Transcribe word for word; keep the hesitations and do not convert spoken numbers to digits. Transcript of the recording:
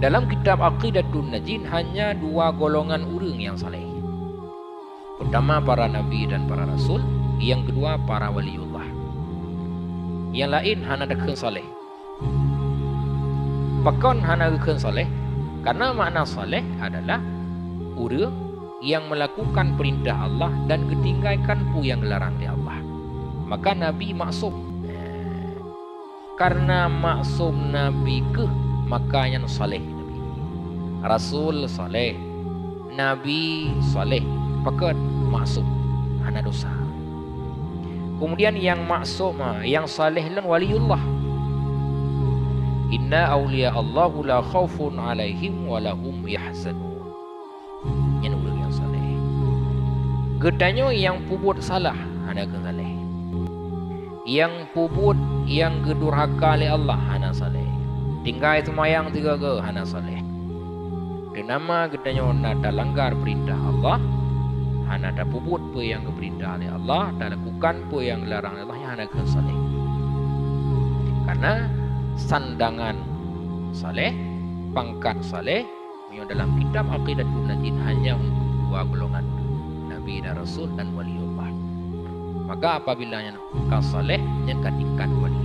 Dalam kitab Aqidatun Najin hanya dua golongan ureuëng nyang saleh. Pertama para nabi dan para rasul, yang kedua para waliullah. Yang lain hana takheun saleh. Pakon hana geukheun saleh? Karena makna saleh adalah ureuëng yang melakukan perintah Allah dan geutinggaikan peue nyang geularang lé Allah. Maka nabi maksum. Karena maksum nabi kheueh, maka nyan saleh nabi. Rasul saleh, nabi saleh, pakon maksum, hana dosa. Kemudian yang maksum, ha, yang saleh lon waliullah. Inna awliya Allahu la khaufun alaihim wa lahum yahzanun. Nyan ureuëng nyang saleh. Geutanyoe nyang peubuet salah hana keu saleh. Nyang peubuet nyang geudurhaka lé Allah hana saleh. Tinggai seumayang sigoe-goe hana saleh. Teunama geutanyoe na talanggar peurintah Allah, hana tapeubuet peue nyang geupeurintah lé Allah, talakukan peue nyang geularang lé Allah, nyan hana keu saleh. Karena sandangan saleh, pangkat saleh, meunyoe dalam kitab Aqidatun Najin hanya untuk dua golongan, nabi dan rasul dan waliullah. Maka apabila nyan ka saleh, nyan ka tingkat wali.